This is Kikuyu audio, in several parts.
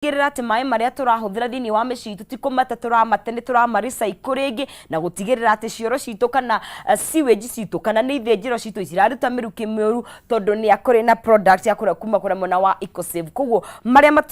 Gũtigĩrĩra atĩ maĩ marĩa tũrahũthĩra thĩinĩ wa mĩciĩ itũ ti kũmate tũramate, nĩ tũrama recycle rĩngĩ, na gũtigĩrĩra atĩ cioro citũ kana sewage citũ kana nĩ ithĩnjĩro citũ itiraruta mĩrukĩ mĩũru, tondũ nĩ akũrĩ na product ya kũrĩa kuma kũrĩa mwena wa Ecosave. Koguo marĩa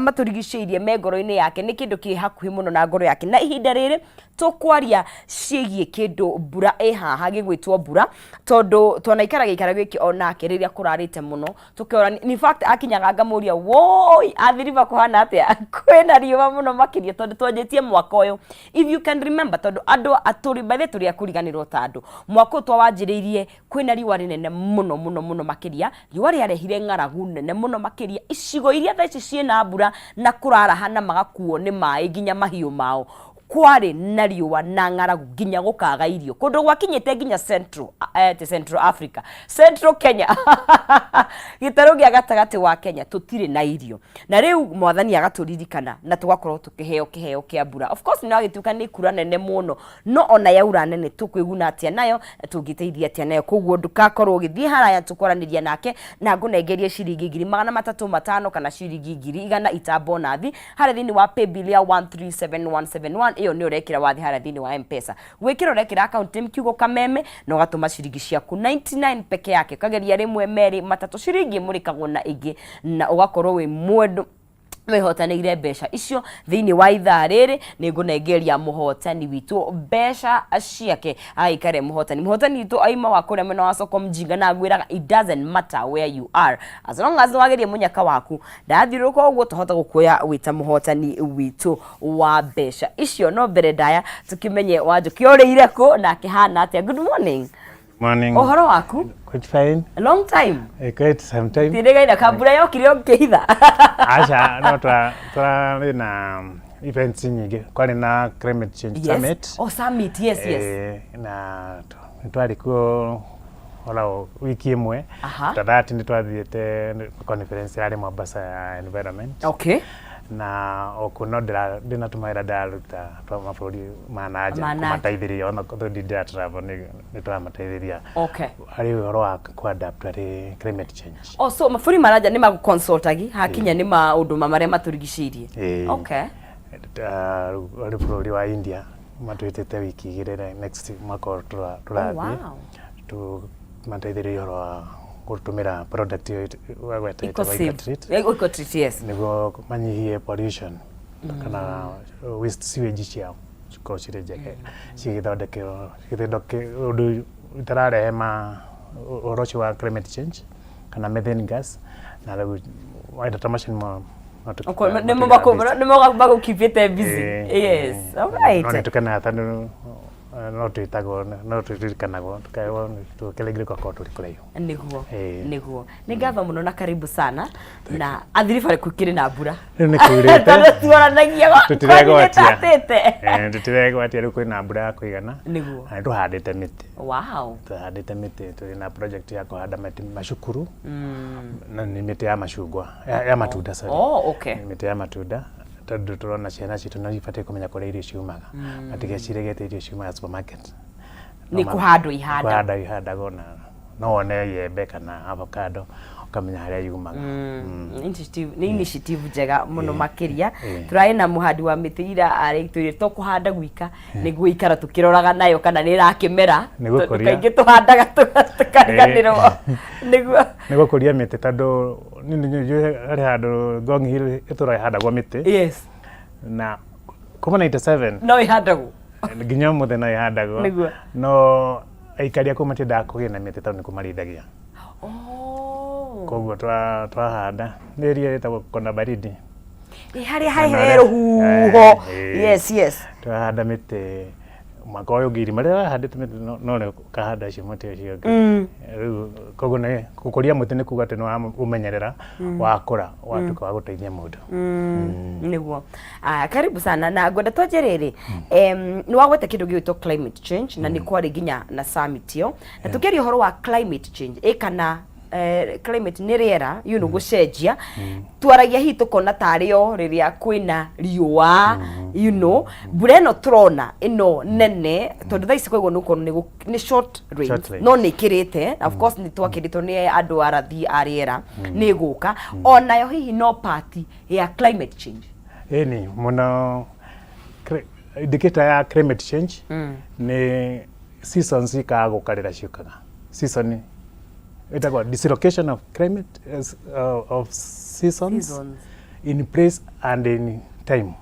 matũrigicĩirie me ngoro-inĩ yake nĩ kĩndũ kĩ hakuhĩ mũno na ngoro yake. Na ihinda rĩrĩ tũkwaria ciĩgiĩ kĩndũ mbura ĩ haha gĩgwĩtwo mbura, tondũ twanaikara gĩikaro gĩkĩ onake rĩrĩa kũrarĩte mũno tũkĩorania. In fact akinyaga ngamũria, woi, Athi River kũhana atĩa? Kwĩna riũa mũno makĩria, tondũ twanjĩtie mwaka ũyũ, if you can remember, tondũ andũ atũrĩ by the way tũrĩ a kũriganĩrwo, ta andũ mwaka ũyũ twawanjĩrĩirie kwĩna riũa rĩnene mũno mũno mũno makĩria. Riũa rĩarehire ng'aragu nene mũno makĩria icigo iria thaa ici ciĩna mbura na kũraraha na magakuo nĩ maĩ nginya mahiũ mao. Kwarĩ na riũa na ng'aragu nginya gũkaga irio kũndũ gwakinyĩte nginya Central, Central Africa, Central Kenya, gĩtarũ gĩa gatagatĩ wa Kenya, tũtirĩ na irio. Na rĩu mwathani agatũririkana na tũgakorwo tũkĩheo kĩheo kĩa mbura. Of course nĩ agĩtuĩka nĩ kura nene mũno, no ona yaura nene tũkwĩguna atĩa nayo? Tũngĩteithia atĩa nayo? Koguo ndũkakorwo ũgĩthiĩ haraya, tũkwaranĩria nake na ngũnengerie ciringi 305 kana ciringi 100,000 ita bonathi harĩa thĩinĩ wa paybill ya 137171. Ĩyo nĩ ũrekĩra wathi harĩa thĩinĩ wa M-Pesa, gwĩkĩra ũrekĩra account name kiugo Kameme na ũgatũma ciringi ciaku 99 peke yake. Ũkageria rĩmwe, merĩ, matatũ, ciringi ĩmũrĩkagwo na ĩngĩ na ũgakorwo wĩ mwendũ wĩhotanĩire mbeca icio. Thĩinĩ wa ithaa rĩrĩ nĩ ngũnengeria mũhotani witũ mbeca ciake, agaikare mũhotani. Mũhotani witũ aima wa kũrĩa mwena wa soko mjinga, na ngwĩraga it doesn't matter where you are as long as wageria mũnyaka waku ndathiũrũrũka ũguo tũhota gũkuoya wĩta mũhotani witũ wa mbeca icio. No mbere ndaya tũkĩmenye Wanjũkĩ orĩire kũ nake hana atĩa. Good morning. Morning. Ũhoro waku? Quite fine. Long time. Quite some time. Tirĩgaina kambura yokire ũkĩhitha. Aca, no tũrarĩ na events nyingĩ. Kwarĩ na climate change summit. Oh, summit, yes. Na nĩ twarĩ kuo ora wiki ĩmwe. After that nĩ twathiĩte conference yarĩ Mombasa ya environment. Na okuo no ndĩna tũmawĩra ndĩraruta twa mabũrũri ma na nja. Ma na nja. Kũmateithĩrĩria ona tondũ ndĩra travel nĩ tũramateithĩrĩria harĩ ũhoro wa kũ-adapt harĩ climate change. Oh, so mabũrũri ma na nja nĩ magũconsultagi hakinya nĩ maũndũ ma marĩa matũrigicĩirie? Ĩĩ. Harĩ bũrũri wa India matwĩtĩte wiki 2 next mwaka ũyũ tũrathiĩ tũmateithĩrĩrie ũhoro wa gũtũmĩra product ĩyo wagwetete wa Ecosave. Ecotreat. Ecotreat, yes. Nĩguo manyihie pollution kana waste sewage ciao cikorwo cirĩ njega, cigĩthondekerwo cigĩthondeke ũndũ itararehe ma ũhoro ũcio wa climate change kana methane gas, na rĩu wenda ta macio nĩmo Nĩmo magũkeepĩte busy. Yes, all right. No nĩ tũkenaga tondũ no twĩtagwo, no tũririkanagwo tũkerwo tũkĩrĩngĩrĩ gũkorwo tũrĩ kũraihu. Nĩguo. Nĩguo, nĩ ngatho mũno na karibu sana. Na Athi River gũkĩrĩ na mbura? Rĩu nĩ kurĩte. Tondũ tuoranagia Tũtiregwatia. tatĩte. Tũtiregwatia, rĩu kwĩna mbura ya kũigana. Na nĩ tũhandĩte mĩtĩ. Tũhandĩte mĩtĩ, tũrĩ na project ya kũhanda mĩtĩ macukuru na nĩ mĩtĩ ya macungwa, ya matunda, sorry. Nĩ mĩtĩ ya matunda, tondũ tũrona ciana citũ no ibatiĩ kũmenya kũrĩa irio ciumaga, matigecirie atĩ irio ciumaga supermarket. Nĩ kũhandwo ihandagwo. Kũhanda ihandagwo, na no wone iembe kana avocado ũkamenya harĩa yumaga. Initiative, nĩ initiative njega mũno makĩria. Tũrarĩ na mũhandi wa mĩtĩ ira, arĩ to kũhanda gwika, nĩ gũikara tũkĩroraga nayo kana nĩ ĩrakĩmera. Nĩ tondũ gũkũria. Kaingĩ tũhandaga tũkariganĩrwo nĩguo. Nĩ gũkũria mĩtĩ, tondũ niĩ nĩ njũĩ harĩ handũ Ngong Hill ĩtũraga ĩhandagwo mĩtĩ na kuma 97 no ĩhandagwo. Nginya ũmũthĩ no ĩhandagwo. No aikari a kũu matiendaga kũgĩa na mĩtĩ tondũ nĩ kũmarĩithagia. Koguo twahanda nĩ area ĩtagwo Kona Baridi. Ĩ, harĩa he rũhuho. Yes. Twahanda mĩtĩ, mwaka ũyũ ũngĩ irima rĩrĩa wahandĩte mĩtĩ no rĩo ũkahanda ũcio mũtĩ ũcio ũngĩ. Rĩu koguo nĩ gũkũria mũtĩ nĩ kuga atĩ nĩ waũmenyerera, wakũra watuĩka wa gũteithia mũndũ. Nĩguo. Ah, karibu sana, na ngwenda twanjie rĩrĩ, nĩ wagweta kĩndũ gĩgwĩtwo climate change, na nĩ kwarĩ nginya na summit ĩyo, na tũkĩaria ũhoro wa climate change ĩ kana Climate nĩ rĩera, gũcenjia. Twaragia hihi tũkona tarĩ o rĩrĩa kwĩna riũa, mbura ĩno tũrona ĩno nene, tondũ thaa ici koguo nĩ ũkuona nĩ short rains, Short rains. no nĩ ĩkĩrĩte. Of course nĩ twakĩrĩtwo nĩ andũ arathi a rĩera nĩ ĩgũka onayo, hihi no part ya climate change? Ĩni mũno. Indicator ya climate change nĩ seasons ikaga gũka rĩrĩa ciũkaga. Season ĩtagwo dislocation of climate of seasons, Seasons. in place and in time.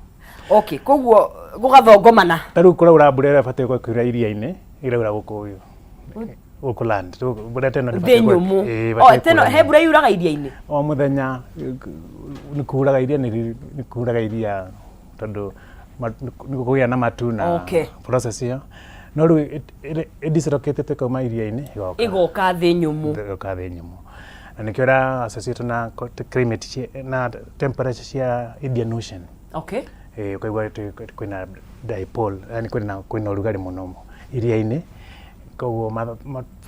Okay, koguo gũgathongomana. Ta rĩu kũraura mbura ĩrĩa ĩbatiĩ gũkiura iria-inĩ, ĩraura gũkũ gũkũ land. Rĩu mbura ta ĩno thĩ ndĩbatiĩ nyũmũ. Ĩĩ, O ĩbatiĩ teno kuura. He mbura yuraga iria-inĩ? O mũthenya nĩ kuraga iria, nĩ kuraga iria tondũ nĩ kũgĩa na matu na process ĩyo, no rĩu ĩdislocatĩte ĩkauma iria-inĩ ĩgoka ĩgoka thĩ nyũmũ. Ĩgoka thĩ nyũmũ, na nĩkĩo ĩra associate na climate na temperature cia Indian Ocean. Ũkaigua atĩ kwĩna dipole, yani kwĩna ũrugarĩ mũno iria-inĩ, koguo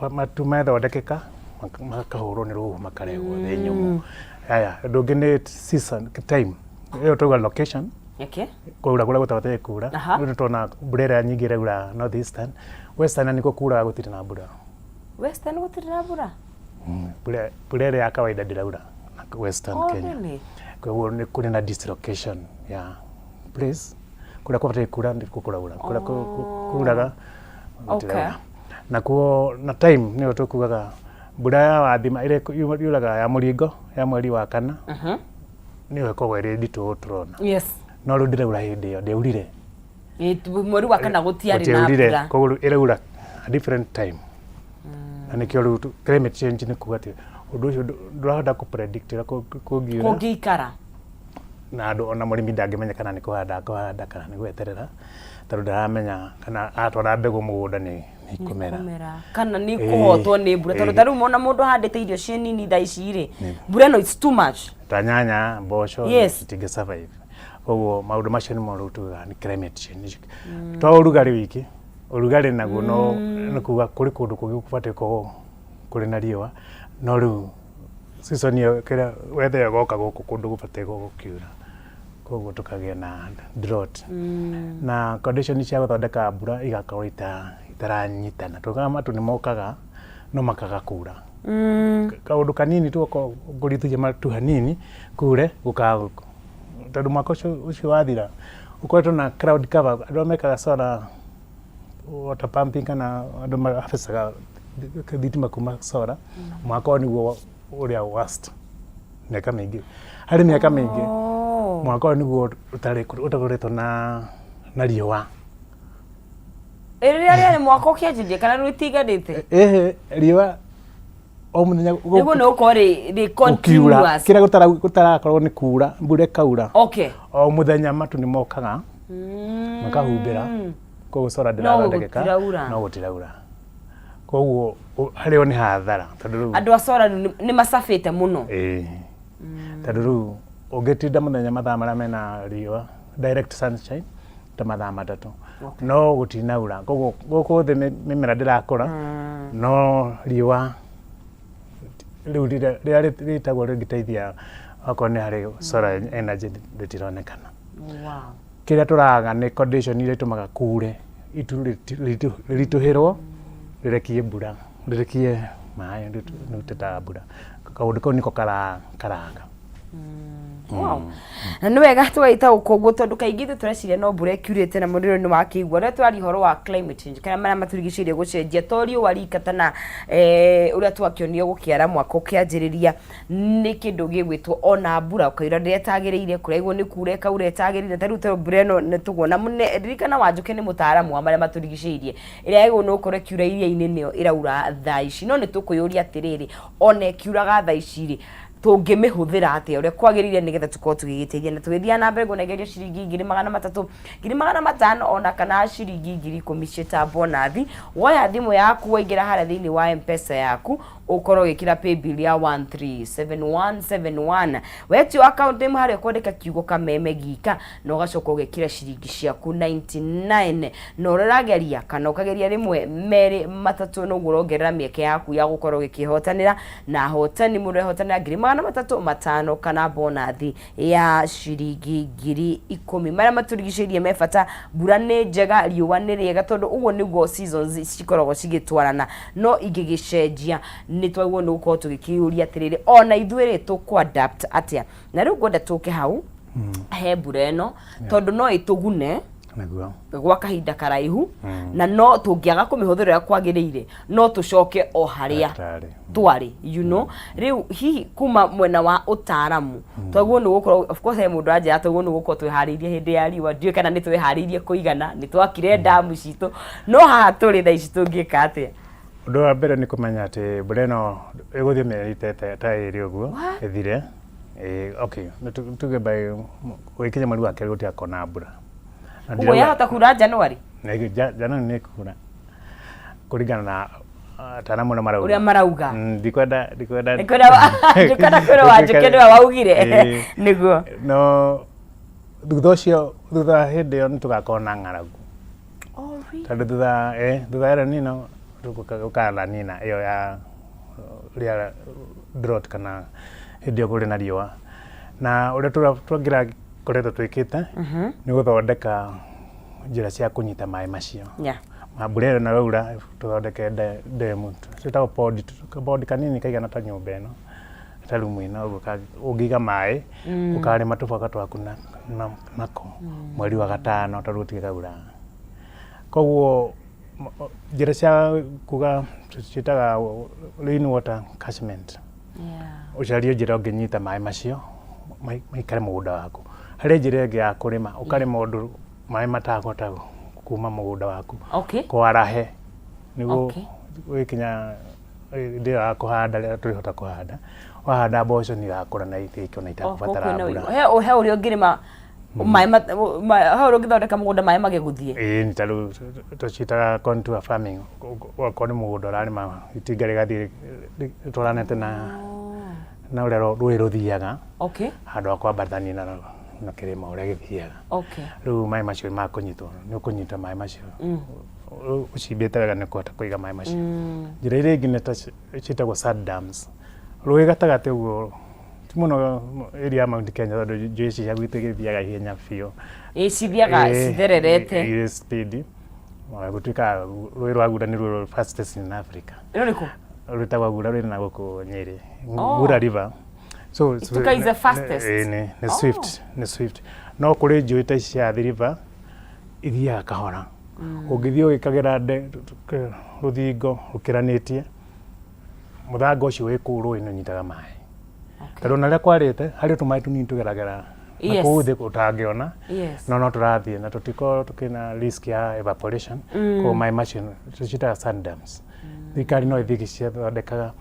matu mathondekeka makahũrwo nĩ rũhuho makarehwo thĩ nyũmũ. Haya, ũndũ ũngĩ nĩ season time ĩyo tauga location, kwaura kũrĩa gũtabataire kura. Rĩu nĩtwona mbura ĩrĩa nyingĩ ĩraura north eastern, western nĩkuo kuraga gũtirĩ na mbura. Western gũtirĩ na mbura? Mbura ĩrĩa ya kawaida ndĩraura western Kenya. Really? Koguo nĩ kũrĩ na dislocation ya place, kũrĩa kwabataire kura nĩkuo kũraura, kũrĩa kuraga gũtiraura. Nakuo na time nĩyo tũkugaga mbura ya wathima ĩrĩa yuraga ya mũringo ya mweri wa kana nĩyo ĩkoragwo ĩrĩ nditũ ũũ tũrona. No rĩu ndĩraura hĩndĩ ĩyo, ndĩaurire. Mweri wa kana gũtiarĩ na Gũtiaurire, mbura. Koguo rĩu ĩraura a different time, na nĩkĩo rĩu climate change nĩ kuga atĩ ũndũ ũcio ndũrahota kũ predict ũrĩa kũngiura. Kũngĩikara. Na andũ ona mũrĩmi ndangĩmenya kana nĩ kũhanda akũhanda kana nĩ gweterera, tondũ ndaramenya kana atwara mbegũ mũgũnda nĩ ikũmera. Kũmera kana nĩ kũhotwo nĩ mbura, tondũ ta rĩu mona mũndũ ahandĩte irio ciĩ nini thaa ici rĩ, mbura ĩno it's too much. Ta nyanya, mboco, citingĩ survive. Koguo maũndũ macio nĩmo rĩu tugaga nĩ climate change. To ũrugarĩ wiki, ũrugarĩ naguo no nĩ kuga kũrĩ kũndũ kũngĩ gũbatiĩ gũkorwo kũrĩ na riũa, no rĩu season ĩyo, kĩrĩa weather ĩyo ĩgoka gũkũ kũndũ gũbatiĩ gũkiura, koguo tũkagĩa na drought na condition cia gũthondeka mbura igakorwo itaranyitana. Tugaga matu nĩ mokaga no makaga kura. Kaũndũ kanini tu okorwo ngũrithagia matu hanini kure gũkaga, tondũ mwaka ũcio wathira ũkoretwo na cloud cover. Andũ arĩa mekaga solar water pumping kana andũ mahabacaga thitima kuma solar, mwaka ũyũ nĩguo ũrĩa worst mĩaka mĩingĩ, harĩ mĩaka mĩingĩ. Mwaka ũyũ nĩguo ũtarĩ ũtakoretwo na riũa. Rĩrĩa rĩarĩ mwaka ũkĩanjĩrĩria kana rĩu itiganĩte? Ĩhĩ, riũa o mũthenya. Nĩguo nĩ gũkorwo rĩ gũkiura. Continuous. Kĩrĩa gũtarakorwo nĩ kura, mbura ĩkaura o mũthenya, matu nĩ mokaga makahumbĩra, koguo solar ndĩrathondekeka. Gũtiraura. No gũtiraura, koguo harĩo nĩ hathara tondũ rĩu andũ a solar nĩ macabĩte mũno. Ĩĩ, tondũ rĩu ũngĩtinda mũthenya mathaa marĩa mena riũa, direct sunshine, ta mathaa 3, no gũtinaura, koguo gũkũ thĩ mĩmera ndĩrakũra, no riũa rĩu rĩrĩa rĩtagwo rĩngĩteithia okorwo nĩ harĩ solar energy rĩtironekana. Kĩrĩa tũraga nĩ condition iria itũmaga kure, itu rĩritũhĩrwo rĩrekie mbura, rĩrekie maĩ rĩrute ta mbura. Kaũndũ kau nĩko karaga. Wow. Na nĩ wega tũgaita ũguo tondũ kaingĩ ithuĩ tũreciria no mbura ĩkiurĩte, na mũndũ nĩ wakĩigua ũrĩa twaria ũhoro wa climate change kana marĩa matũrigicĩirie gũcenjia, to riũa rika tana ũrĩa twakĩonio gũkĩara mwaka ũkĩanjĩrĩria, nĩ kĩndũ gĩgwĩtwo ona mbura ũkaura rĩrĩa ĩtagĩrĩire, kũraigwo nĩ kura ĩkaura ĩtagĩrĩire. Ta rĩu ta mbura ĩno nĩ tũguona ririkana Wanjũkĩ nĩ mũtaaramu wa marĩa matũrigicĩirie, ĩrĩa yagĩrĩirwo nĩ gũkorwo ĩkiura iria-inĩ nĩyo ĩraura thaa ici. No nĩ tũkwĩyũria atĩrĩrĩ, ona ĩkiuraga thaa ici rĩ, tũngĩmĩhũthĩra atĩa ũrĩa kwagĩrĩire nĩgetha tũkorwo tũgĩgĩteithia na tũgĩthiaga na mbere ngũnengeria ciringi 300,000, 500,000, ona kana ciringi 10,000 ciĩ ta bonathi. Woya thimũ yaku, waingĩra harĩa thĩinĩ wa Mpesa yaku. Ũkorwo ũgĩkĩra paybill ya 137171, wetio account name harĩa ũkwandĩka kiugo Kameme Gika, na ũgacoka ũgekĩra ciringi ciaku 99. Na ũrĩa ũrageria kana ũkageria rĩmwe, merĩ, matatũ, noguo ũrongerera mĩeke yaku ya gũkorwo ũgĩkĩhotanĩra. Na ahotani, mũndũ ehotanĩra 305,000 kana bonathi ya ciringi 10,000. Marĩa matũrigicĩirie me bata, mbura nĩ njega, riũa nĩ rĩega, tondũ ũguo nĩguo seasons cikoragwo cigĩtwarana. No ingĩgĩcenjia, nĩ twagĩrĩirwo nĩ gũkorwo tũgĩkĩyũria atĩrĩrĩ, ona ithuĩ rĩ, tũkũ adapt atĩa? Na rĩu ngwenda tũke hau he mbura ĩno, tondũ no ĩtũgune Nĩguo. gwa kahinda karaihu, na no tũngĩaga kũmĩhũthĩra ũrĩa kwagĩrĩire, no tũcoke o harĩa Twarĩ. twarĩ. Rĩu hihi kuma mwena wa ũtaaramu, twagĩrĩirwo nĩ gũkorwo, of course he mũndũ anjĩra twagĩrĩirwo nĩ gũkorwo twĩharĩirie hĩndĩ ya riũa. Ndiũĩ kana nĩ twĩharĩirie kũigana, nĩ twakire ndamu citũ, no haha tũrĩ thaa ici tũngĩka atĩa? Ũndũ wa mbere nĩ kũmenya atĩ mbura ĩno ĩgũthiĩ mĩeri ta 2 ũguo ĩthire. Okay, tuge by gũgĩkinya mweri wa kerĩ gũtigakorwo na mbura. Na Ũguo yahota kura January? January nĩ ĩkura kũringana na ataaramu ũrĩa marauga. Ũrĩa marauga. Ndikwenda ndikwenda Ndikwenda kwĩrwo Wanjũkĩ nĩwe waugire. Nĩguo. No thutha ũcio, thutha wa hĩndĩ ĩyo, nĩ tũgakorwo na ng'aragu. Oh, really? Tondũ thutha wa El Nino gũkaga La Nina, ĩyo ya rĩera drought, kana hĩndĩ ĩyo kũrĩ na riũa. Na ũrĩa tũngĩrakoretwo twĩkĩte nĩ gũthondeka njĩra cia kũnyita maĩ macio. Ma mbura ĩyo na yaura, tũthondeke ndemu ciĩtagwo pond, pond kanini kaigana ta nyũmba ĩno, ta rumu ĩno ũguo, ũngĩiga maĩ ũkarĩma tũboga twaku nako mweri wa gatano, tondũ gũtigĩkaura. Koguo njĩra cia kuga ciĩtaga rain water catchment. Ũcarie njĩra ũngĩnyita maĩ macio maikare mũgũnda waku. Harĩ njĩra ĩngĩ ya kũrĩma, ũkarĩma ũndũ maĩ matakũhota kuma mũgũnda waku kwarahe, nĩguo gũgĩkinya hĩndĩ ĩyo ya kũhanda, rĩrĩa tũrĩhota kũhanda, wahanda mboco nĩ irakũra na ona itakũbatara mbura. He ũrĩa ũngĩrĩma maĩ, he ũrĩa ũngĩthondeka mũgũnda maĩ mage gũthiĩ? Ĩĩ, nĩ ta rĩu tũciĩtaga contour farming. Okorwo nĩ mũgũnda ũrarĩma, itinga rĩgathiĩ rĩtwaranĩte na ũrĩa rũĩ rũthiaga, handũ ha kwambatania na kĩrĩma ũrĩa gĩthiaga. Rĩu maĩ macio makũnyitwo, nĩ ũkũnyita maĩ macio ũcimbĩte wega, nĩ ũkũhota kũiga maĩ macio. Njĩra iria ingĩ nĩ ta ciĩtagwo sand dams. Rũĩ gatagatĩ ũguo, ti mũno area ya Mount Kenya, tondũ njũĩ ici cia gwitũ igĩthiaga ihenya biũ. Ĩĩ, cithiaga cithererete. Irĩ speed. Gũtuĩkaga rũĩ rwa Gura nĩruo fastest in Africa. Rũrĩkũ? Rwĩtagwo Gura, rwĩ na gũkũ Nyĩrĩ. Gura River. So Ituka is the fastest. Nĩ swift, nĩ swift. No kũrĩ njũĩ ta ici cia Athi River ithiaga kahora. Ũngĩthiĩ ũgĩkagĩra rũthingo rũkĩranĩtie, mũthanga ũcio wĩ kũu rũĩ nĩ ũnyitaga maĩ. Tondũ ona rĩrĩa kwarĩte, harĩ tũmaĩ tũnini tũgeragera na kũu thĩ ũtangĩona, no tũrathiĩ na tũtikoragwo tũkĩna risk ya evaporation. Koguo maĩ macio tũciĩtaga sand dams. Thirikari no ĩthiĩ ĩgĩcithondekaga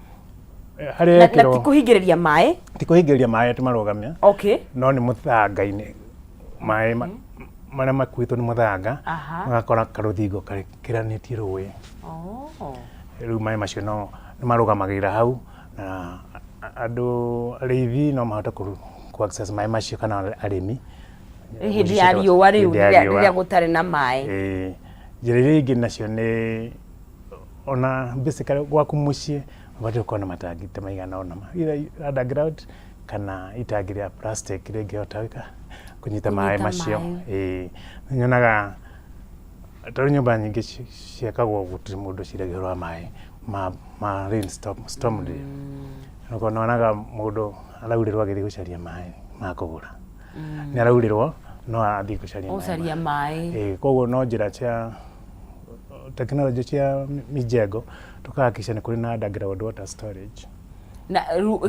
harĩa Na yekĩrwo. Ti kũhingĩrĩria maĩ? Ti kũhingĩrĩria maĩ atĩ marũgamia, no nĩ mũthanga-inĩ, maĩ marĩa makuĩtwo nĩ mũthanga magakora karũthingo karĩkĩranĩtie rũĩ. Rĩu maĩ macio no nĩ marũgamagĩrĩra hau, na andũ arĩithi no mahote kũ access maĩ macio, kana arĩmi. Hĩndĩ ya riũa rĩu, Hĩndĩ ya rĩrĩa riũa. Rĩrĩa gũtarĩ na maĩ. Ĩĩ. Njĩra iria ingĩ nacio nĩ ona basically gwaku mũciĩ ũbatiĩ gũkorwo na matangi ta maigana ũna, either underground kana itangi rĩa plastic rĩngĩhota gwĩka kũnyita maĩ Kũnyita macio. Maĩ. Ĩĩ, nyonaga tondũ nyũmba nyingĩ ciakagwo gũtirĩ mũndũ ũciragia ũhoro wa maĩ ma rain storm drain. Ũkona wonaga mũndũ araurĩrwo agĩthiĩ gũcaria maĩ ma kũgũra. Nĩ araurĩrwo no athiĩ gũcaria maĩ. Gũcaria maĩ. Ĩĩ, koguo no njĩra cia tekinoronjĩ cia mijengo tũkahakikisha nĩ kũrĩ na underground water storage. Na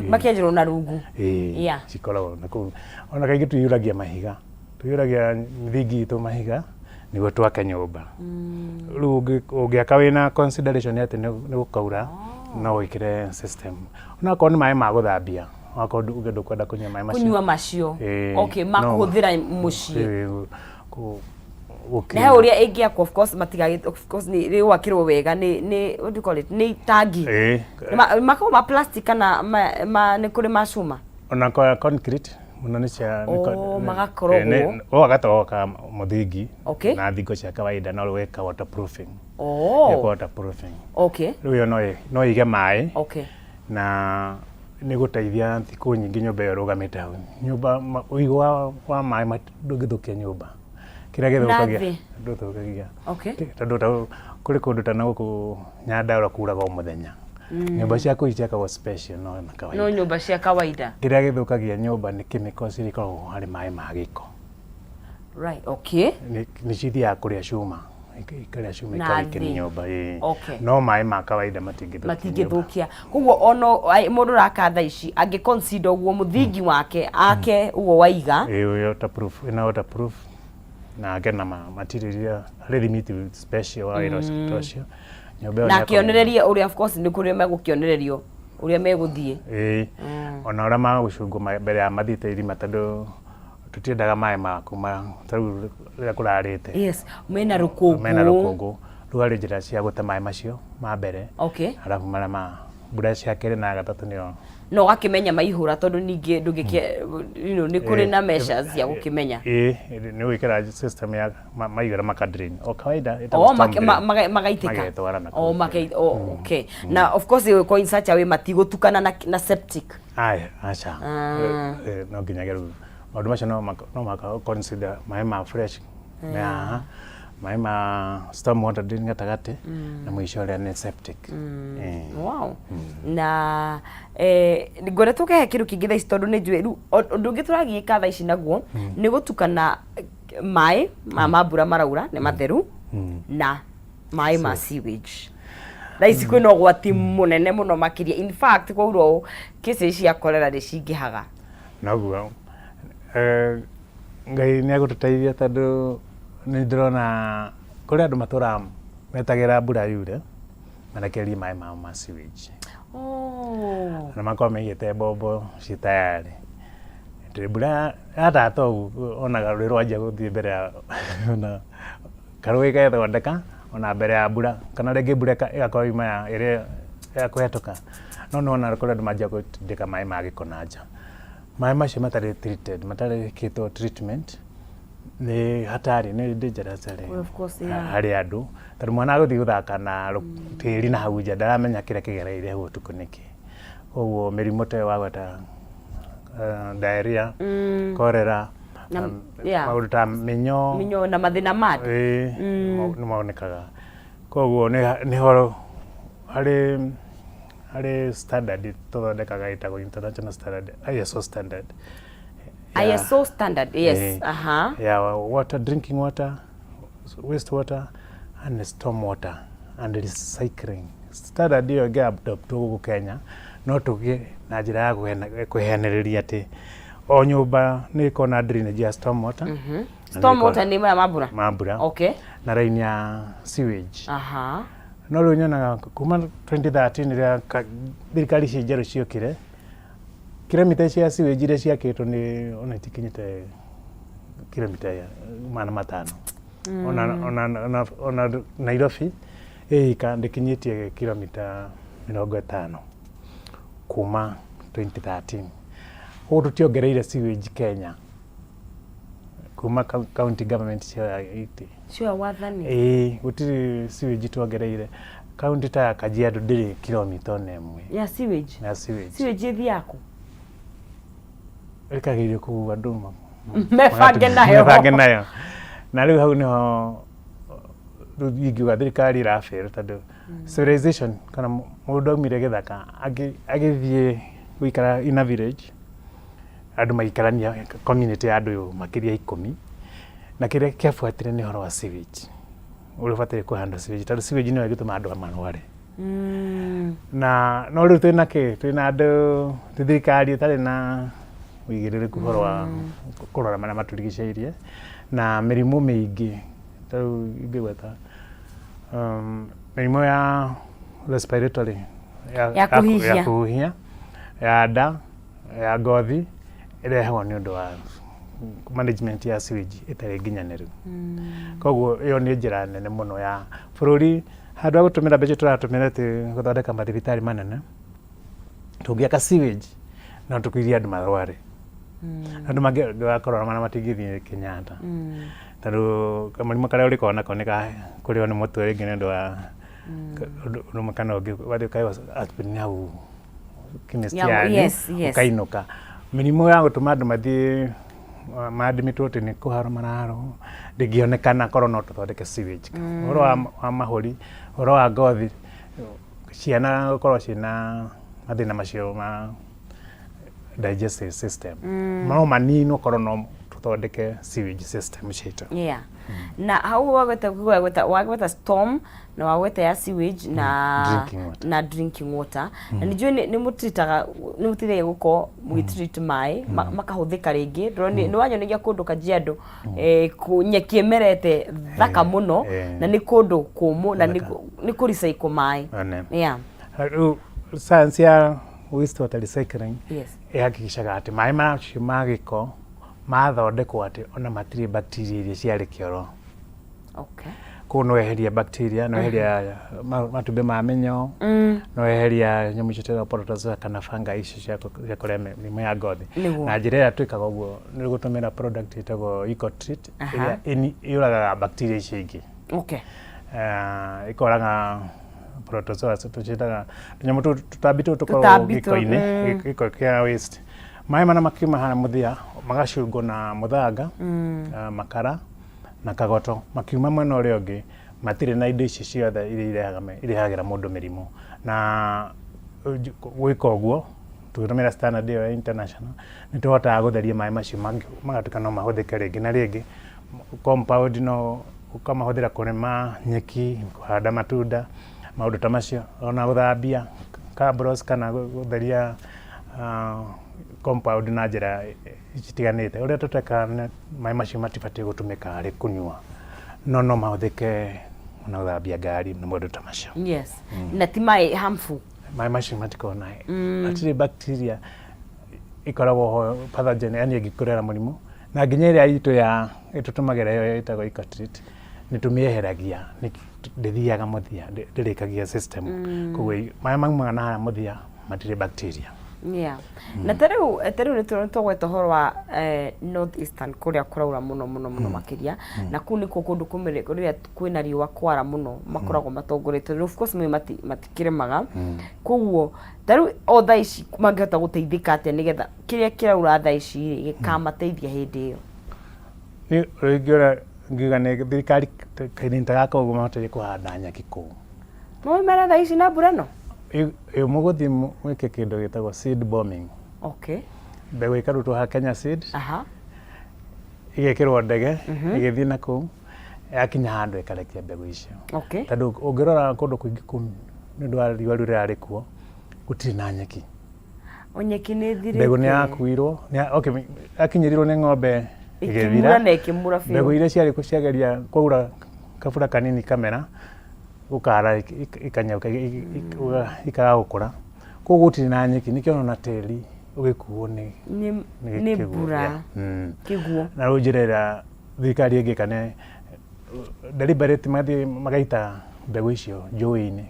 makenjerwo na rungu. Ĩĩ, cikoragwo na kũu. Ona kaingĩ tũiyũragia mahiga, tũiyũragia mĩthingi itũ mahiga nĩguo twake nyũmba. Rĩu ũngĩaka wĩna consideration atĩ nĩ gũkaura, no wĩkĩre system. Onakorwo nĩ maĩ ma gũthambia, onakorwo uge ndũkwenda kũnyua maĩ macio. Kũnyua macio. Ĩĩ, Okay, ma no. kũhũthĩra mũciĩ. Ĩĩ, Na he ũrĩa ĩngĩakwo, of course matigagĩ, of course nĩ rĩgwakĩrwo wega nĩ what do you call it, nĩ tangi. Ĩĩ. Makoragwo ma plastic kana nĩ kũrĩ ma cuma? Ona kwa concrete mũno nĩ cia Oh, magakorogwo. Ũgagatogoka mũthingi na thingo cia kawaida no weka waterproofing. Ĩkwo waterproofing. Rĩu ĩyo no ĩige maĩ na nĩ gũteithia thikũ nyingĩ nyũmba ĩyo ĩrũgamĩte hau. Nyũmba ũigũ wa maĩ ndũngĩthũkia nyũmba. Kĩrĩa gĩthũkagia ndũthũkagia. Tondũ kũrĩ kũndũ ta na gũkũ Nyandarua kuraga o mũthenya. Nyũmba cia kũu itiakagwo special no na kawaida. No nyũmba cia kawaida. Kĩrĩa gĩthũkagia nyũmba nĩ chemicals iria ikoragwo harĩ maĩ ma gĩko. Right, okay. Nĩ cithiaga kũrĩa cuma, ikarĩa cuma ikaweaken nyũmba, ĩĩ. No maĩ ma kawaida matingĩthũkia nyũmba. Matingĩthũkia. Koguo ona mũndũ ũraka thaa ici angĩ consider ũguo mũthingi wake ake ũguo waiga. Ĩĩ, waterproof, ĩna waterproof na ake na material iria harĩ thimiti special wa wĩra ũcio ta ũcio. Nyũmba ĩyo Na akĩonererie ũrĩa, of course nĩ kũrĩa megũkĩonererio ũrĩa megũthiĩ. Ĩĩ, ona ũrĩa magũcungwo mbere ya mathiĩte irima tondũ tũtiendaga maĩ ma kuma ta rĩu rĩrĩa kũrarĩte. Yes, mena rũkũngũ. Mena rũkũngũ. Rĩu harĩ njĩra cia gũte maĩ macio ma mbere. Arabu marĩa ma mbura cia kerĩ na gatatũ nĩyo. Na ũgakĩmenya maihũra tondũ ningĩ ndũngĩkĩ, nĩ kũrĩ na measures cia gũkĩmenya. Ĩĩ, nĩ gwĩkĩra system ya maihũra maka drain. O kawaida ĩtagwo storm drain. Magaitĩka. Magetwara na kũu. Okay. Na of course ĩgwĩkwo in such a way matigũtukana na septic. Aya, aca. No nginyagia rĩu maũndũ macio no mũhaka ũ consider maĩ ma fresh me haha, maĩ ma storm water drain gatagatĩ na mũico ũrĩa nĩ septic. Wow. Na ngwenda tũkehe kĩndũ kĩngĩ thaa ici tondũ nĩ njũĩ rĩu ũndũ ũngĩ tũragiĩka thaa ici naguo nĩ gũtukana maĩ ma mbura maraura nĩ matheru na maĩ ma sewage. Thaa ici kwĩna ũgwati mũnene mũno makĩria, in fact kwaura ũũ cases cia cholera nĩ cingĩhaga. Noguo Ngai nĩ egũtũteithia tondũ nĩ ndĩrona kũrĩ andũ matũraga metagĩrĩra mbura yure marekererie maĩ mao ma sewage. Na makorwo maigĩte mbombo ciĩ tayarĩ. Atĩ mbura yatata ũguo wonaga rũĩ rwanjia gũthiĩ mbere ya ona karũĩ gethondeka ona mbere ya mbura kana rĩngĩ mbura ĩgakorwo yuma ya ĩrĩa ya kũhetũka. No nĩ wona kũrĩ andũ manjia gũtindĩka maĩ ma gĩko na nja. Maĩ macio matarĩ treated, matarĩ treatment nĩ hatari, nĩ dangerous harĩ Of course, yeah. harĩ andũ. Tondũ mwana agũthiĩ gũthaka na tĩri na hau nja ndaramenya kĩrĩa kĩgereire hau ũtukũ nĩkĩ. Koguo mĩrimũ ta ĩyo wagweta diarrhea, cholera, maũndũ ta mĩnyoo, mĩnyoo na mathĩna ma nda. Ĩĩ, nĩ monekaga. Koguo nĩho harĩ standard tũthondekaga ĩtagwo international standard, ISO standard. ISO standard, yes. Ya water, drinking water, waste water and storm water and recycling. Standard ĩyo ĩngĩ adopt gũkũ Kenya no tũgĩe na njĩra ya kũhenereria atĩ o nyũmba nĩ ĩkorwo na drainage ya storm water. Storm water nĩ maya ma mbura? Ma mbura. Na line ya sewage. No rĩu nyonaga kuma 2013 rĩrĩa thirikari ici njerũ ciokire, kilomita cia sewage iria ciakĩtwo nĩ ona itikinyĩte kilomita 500. Ona Nairobi ĩika ndĩkinyĩtie kilomita 50 kuma 2013. Koguo tũtiongereire sewage Kenya kuma county government cioya itĩ. Cioya wathani. Ĩĩ, gũtirĩ sewage tuongereire. Kaunti ta ya Kajiado ndĩrĩ kilomita ona ĩmwe. Ya sewage? Ya sewage. Sewage ĩthiaga kũ? Ĩkagĩrio kũu andũ mebange nayo. Mebange nayo. Na rĩu hau nĩho rĩu ingiuga thirikari ĩrafail tondũ civilization kana mũndũ aumire gĩthaka agĩthiĩ gũikara in a village, andũ magĩikarania community ya andũ makĩria 10, na kĩrĩa kĩabuatire nĩ ũhoro wa sewage, ũrĩa ũbataire kũhandwo sewage tondũ sewage nĩyo ĩngĩtũma andũ marware. Na no rĩu twĩna kĩ? Twĩna andũ, thirikari ĩtarĩ na ũigĩrĩrĩku ũhoro wa kũrora marĩa matũrigicĩirie na mĩrimũ mĩingĩ ta rĩu ingĩgweta mĩrimũ ya respiratory ya kũhihia, ya kũhuhia, ya nda, ya ngothi ĩrehagwo nĩ ũndũ wa Management ya sewage ĩtarĩ nginyanĩru. Koguo ĩyo nĩ njĩra nene mũno ya bũrũri, handũ ha gũtũmĩra mbeca tũratũmĩra atĩ gũthondeka mathibitarĩ manene, tũngĩaka sewage no tũkirie andũ marware. Andũ mangĩgakorwo na matingĩthiĩ Kenyatta, tondũ kamũrimũ karĩa ũrĩkoragwo nako nĩ ka kũrĩo nĩ mũtwe, rĩngĩ nĩ ũndũ wa ũndũ ũmwe kana ũngĩ, wathiĩ ũkaheo aspirin hau chemist yanyu, ũkainũka. Mĩrimũ ya gũtũma andũ mathiĩ maadmitwo atĩ nĩ kũharwo maraharwo ndĩngĩonekana korwo no tũthondeke sewage. Ũhoro wa mahũri, ũhoro wa ngothi, ciana gũkorwo ciĩna mathĩna macio ma digestive system no maninwo korwo no tũthondeke sewage system citũ. Yeah. Na hau wagweta storm na wagweta ya sewage na drinking water. Na drinking water, na nĩ njũĩ nĩ mũtritaga, nĩ mũteithagia gũkorwo mũgĩtreat maĩ makahũthĩka rĩngĩ. Ndĩrona nĩ wanyonagia kũndũ Kajiado, nyeki ĩmerete thaka mũno, na nĩ kũndũ kũmũ na nĩ Thaka. Nĩ kũ recycle maĩ. One. Yeah. Rĩu science ya wastewater recycling ĩhakikishaga atĩ maĩ macio ma gĩko mathondekwo atĩ ona matirĩ bacteria iria ciarĩ kĩoro. Koguo no weheria bacteria, no weheria matumbĩ ma mĩnyoo, no weheria nyamũ icio twĩtaga protozoa kana fungi icio cia kũrĩa mĩrimũ ya ngothi. Na njĩra ĩrĩa twĩkaga ũguo nĩ gũtũmĩra product ĩtagwo Ecotreat, ĩrĩa yũragaga bacteria icio ingĩ. Ĩkoraga protozoa, tũciĩtaga tũnyamũ tũu, tũtambi tũu tũkoragwo Tũtambi tũu, gĩko-inĩ, gĩko kĩa waste. Maĩ marĩa makiuma harĩa mũthia magacungwo na mũthanga, makara na kagoto, makiuma mwena ũrĩa ũngĩ matirĩ na indo ici ciothe iria irehagĩra mũndũ mĩrimũ. Na gwĩka ũguo tũgĩtũmĩra standard ĩyo ya international, nĩ tũhotaga gũtheria maĩ macio magatuĩka no mahũthĩke rĩngĩ na rĩngĩ. Compound no ũkamahũthĩra kũrĩma nyeki, kũhanda matunda, maũndũ ta macio, ona gũthambia cabros kana gũtheria compound na njĩra citiganĩte. Ũrĩa tũtekaga, maĩ macio matibatiĩ gũtũmĩka harĩ kũnyua, no no mahũthĩke ona gũthambia ngari na maũndũ ta macio. Yes, na ti maĩ harmful. Maĩ macio matikoragwo na, hatirĩ bacteria ĩkoragwo ho pathogen, yani ĩngĩkũrehera mũrimũ. Na nginya ĩrĩa itũ ya ĩtũtũmagĩra ĩyo ĩtagwo Ecotreat, nĩ tũmĩeheragia, ndĩthiaga mũthia, ndĩrĩkagia system. Koguo maĩ maumaga na harĩa mũthia matirĩ bacteria. Yeah. Na ta rĩu nĩ twagweta ũhoro wa North Eastern, kũrĩa kũraura mũno mũno mũno makĩria, na kũu nĩkuo kũndũ kũmwe rĩrĩa kwĩna riũa kwara mũno makoragwo matongoretie, tondũ of course mwe matikĩrĩmaga. Koguo ta rĩu o thaa ici mangĩhota gũteithĩka atĩa nĩgetha kĩrĩa kĩraura thaa ici rĩ gĩkamateithia hĩndĩ ĩyo? Nĩ rĩngĩ ũrĩa ngiuga nĩ thirikari kahinda ta gaka ũguo mahote kũhanda nyeki kũu. No mera thaa ici na mbura ĩno? Ĩ mũgũthiĩ mwĩke kĩndũ gĩtagwo seed bombing. Mbegũ ĩkarutwo ha Kenya Seed, igekĩrwo ndege, ĩgĩthiĩ na kũu, yakinya handũ ĩkarekia mbegũ icio. Tondũ ũngĩrora kũndũ kũingĩ kũu, nĩ ũndũ wa riũa rĩu rĩrarĩ kuo, gũtirĩ na nyeki. O nyeki nĩ ĩthirĩte. Mbegũ nĩ yakuirwo, okay, yakinyĩrirwo nĩ ng'ombe ĩgĩthira. Ĩkĩmura na ĩkĩmura biũ. Mbegũ iria ciarĩ kuo ciageria kwaura kabura kanini kamera gũkara, ikanyauka, ikaga gũkũra. Koguo gũtirĩ na nyeki, nĩkĩo ũrona tĩri ũgĩkuo nĩ nĩ nĩ nĩ kĩguũ. Mbura. Yeah. Kĩguũ. Na rĩu njĩra ĩrĩa thirikari ĩngĩka nĩ deliberate, mathiĩ magaita mbegũ icio njũĩ-inĩ,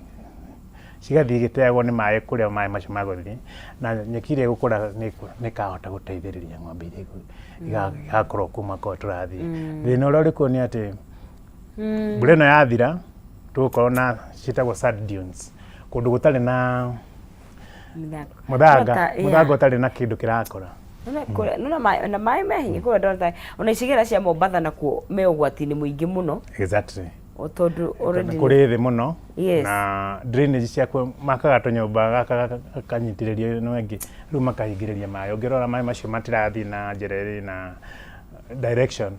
cigathiĩ igĩteagwo nĩ maĩ kũrĩa maĩ macio magũthiĩ, na nyeki ĩrĩa ĩgũkũra nĩ ĩkahota gũteithĩrĩria ng'ombe iria igakorwo kuo mwaka ũyũ tũrathiĩ. Thĩna ũrĩa ũrĩ kuo nĩ atĩ mbura ĩno yathira tũgũkorwo na ciĩtagwo sand dunes, kũndũ gũtarĩ na mũthanga. Mũthanga. Mũthanga ũtarĩ na kĩndũ kĩrakũra. Nona na maĩ me hinya kũrĩa ndona ona icigĩrĩra cia Mombatha nakuo me ũgwati-inĩ mũingĩ mũno. O tondũ already kũrĩ thĩ mũno. Na drainage ciakuo, makaga tũnyũmba gaka gakanyitĩrĩrio ĩno ĩngĩ, rĩu makahingĩrĩria maĩ. Ũngĩrora maĩ macio matirathiĩ na njĩra ĩrĩ na direction,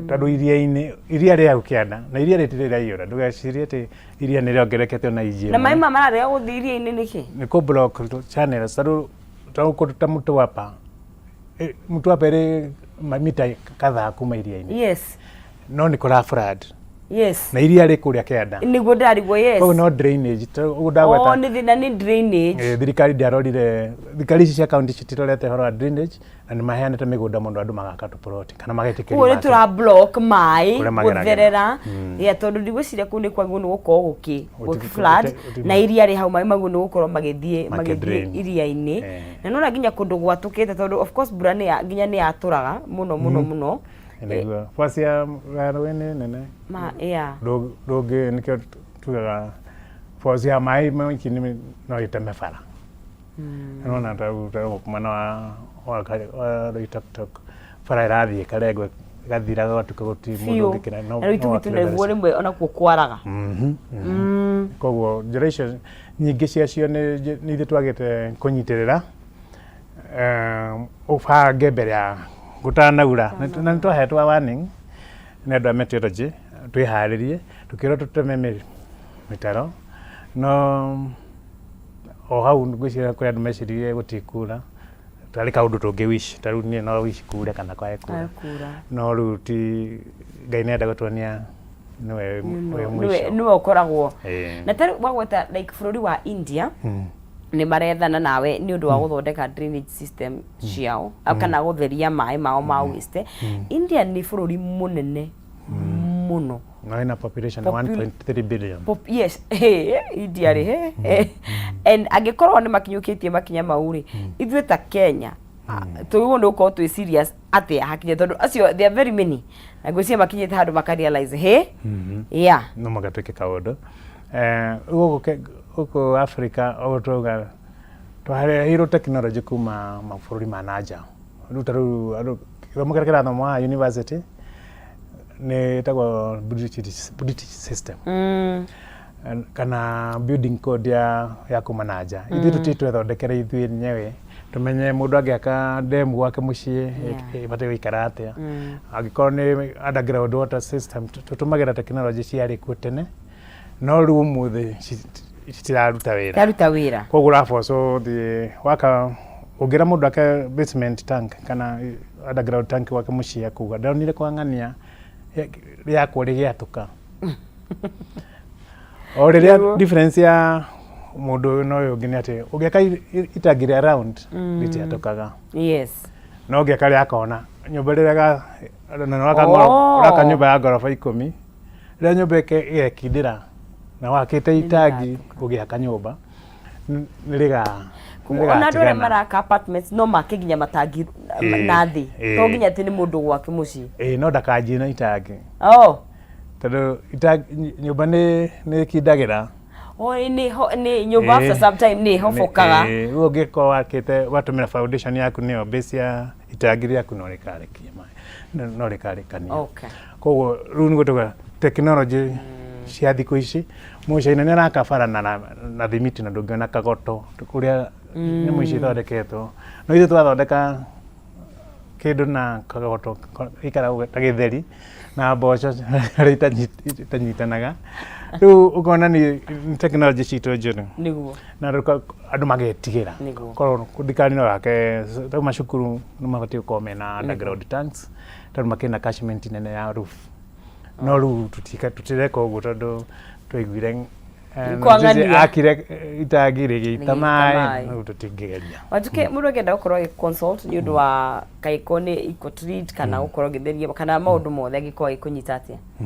tondũ iria-inĩ, iria rĩ hau kĩanda na iria rĩtirĩ rĩraiyũra. Ndũgecirie atĩ iria nĩ rĩongererekete ona inji Na maĩ ĩmwe. Ma mararega gũthiĩ iria-inĩ nĩkĩ? Nĩ kũ block channels, tondũ kũndũ ta Mtwapa, Mtwapa ĩrĩ mita kadhaa kuma iria-inĩ, no nĩ kũra flood. Na iria rĩ kũrĩa kĩanda. Nĩguo ndĩrarigwo, yes. Koguo no drainage ũguo ndagweta. Oh, nĩ thĩna nĩ drainage. Thirikari ndĩarorire, thirikari ici cia kaunti citirorete ũhoro wa drainage na nĩ maheanĩte mĩgũnda mũno andũ magaka tũploti kana magetĩkĩria Koguo nĩ make. tũra block maĩ Kũrĩa mageragĩra. Gũtherera, yeah, tondũ ndigwĩciria kũu nĩ kwagĩrĩirwo nĩ gũkorwo gũkĩ Gũti- gũkĩ flood gũti- na iria rĩ hau, maĩ maguo nĩ gũkorwo magĩthiĩ Makĩ magĩthiĩ drain. iria-inĩ. Na nona nginya kũndũ gwatũkĩte, tondũ of course mbura nĩ ya nginya nĩ yatũraga mũno mũno mũno. Nĩguo force ya rũĩ nĩ nene. Ma yeah. Ndũngĩ, nĩkĩo tugaga force ya maĩ maiki no ĩteme bara. Nĩwona ta rĩu mwena wa Loitoktok bara ĩrathiĩ ĩkarengwo ĩgathira, gũgatuĩka gũtirĩ mũndũ ũngĩkĩra no na rĩu no tugi wakire nĩguo rĩmwe onakuo kwaraga. Koguo njĩra icio nyingĩ ciacio nĩ ithuĩ twagĩte kũnyitĩrĩra, ũbange mbere ya gũtanaura. Na nĩ twahetwo warning nĩ andũ a meteorology twĩharĩrie, tũkĩrwo tũteme mĩtaro, no o hau ngwĩciria kũrĩ andũ meciririe gũtikura, tarĩ kaũndũ tũngĩ wish, ta rĩu niĩ no wish kure kana kwage kura. Kwage kura. No rĩu ti Ngai nĩ enda gũtuonia nĩwe wĩ mũico. Nĩwe ũkoragwo. Na tarĩu wagweta like bũrũri wa India nĩ marethana nawe nĩ ũndũ wa gũthondeka drainage system ciao kana gũtheria maĩ mao ma waste. India nĩ bũrũri mũnene mũno. Na ĩna population 1.3 billion. Yes, India rĩ he. And angĩkorwo nĩ makinyũkĩtie makinya mau rĩ, ithuĩ ta Kenya tũgĩrĩirwo nĩ gũkorwo twĩ serious atĩa hakinya, tondũ acio they are very many na ngwĩciria makinyĩte handũ maka realize he, yeah. No mũhaka twĩke kaũndũ. Gũkũ Africa ũguo twauga twareheirwo technology kuma mabũrũri ma nanja. Rĩu ta rĩu andũ gĩthomo kĩrĩa kĩrathomwo haha university nĩ ĩtagwo British system kana building code ya kuma na nja. Ithuĩ tũtirĩ twethondekere ithuĩ enyewe tũmenye mũndũ angĩaka demu gwake mũciĩ ĩbatiĩ gũikara atĩa, angĩkorwo nĩ underground water system. Tũtũmagĩra technology ciarĩ kuo tene, no rĩu ũmũthĩ citiraruta wĩra. Ndaruta wĩra. Koguo ũraboco ũthiĩ waka, ũngĩra mũndũ ake basement tank kana underground tank gwake mũciĩ, akuga ndonire kwa ng'ania rĩakwo rĩgĩatũka o rĩrĩa. Difference ya mũndũ ũyũ na ũyũ ũngĩ nĩ atĩ ũngĩaka itangi rĩa round rĩtiatũkaga, no ũngĩaka rĩa kona nyũmba rĩrĩa na nĩwaka ũraka nyũmba ya ngoroba 10, rĩrĩa nyũmba ĩgekindĩra na wakĩte itangi ũgĩaka nyũmba nĩ rĩga Ona andũ arĩa maraka apartments no make nginya matangi na thĩ, to nginya atĩ nĩ mũndũ gwake mũciĩ. Ĩĩ, no ndakanjie na itangi tondũ nyũmba nĩ ĩkindagĩra. Oh, nĩ nyũmba after some time nĩ ĩhobokaga. Ĩĩ, rĩu ũngĩkorwo wakĩte watũmĩra foundation yaku nĩyo base ya itangi rĩaku, no rĩkarekia maĩ, no rĩkarekania. Koguo rĩu nĩguo tuga technology cia thikũ ici, mũcaina nĩ araka bara na thimiti na ndũngĩona kagoto kũrĩa nyamũ ici ithondeketwo, no ithuĩ twathondeka kĩndũ na kagoto gĩikaragwo ta gĩtheri na mboco harĩa itanyitanaga. Rĩu ũkona nĩ technology citũ njũru. Na rĩu andũ magetigĩra. Korwo thirikari no yake rĩu macukuru nĩ mabatiĩ gũkorwo mena underground tanks tondũ makĩrĩ na catchment nene ya roof, no rĩu tũtireka ũguo tondũ twaiguire Kwa ng'ania. Akire itangi rĩgĩita Rĩgĩita maĩ. Maĩ. Rĩu tũtingĩgeria. Watuke mũndũ angĩenda gũkorwo agĩ consult nĩ ũndũ wa kaĩko nĩ eco treat kana gũkorwo ũgĩtheria kana maũndũ mothe, angĩkorwo agĩkũnyita atĩa?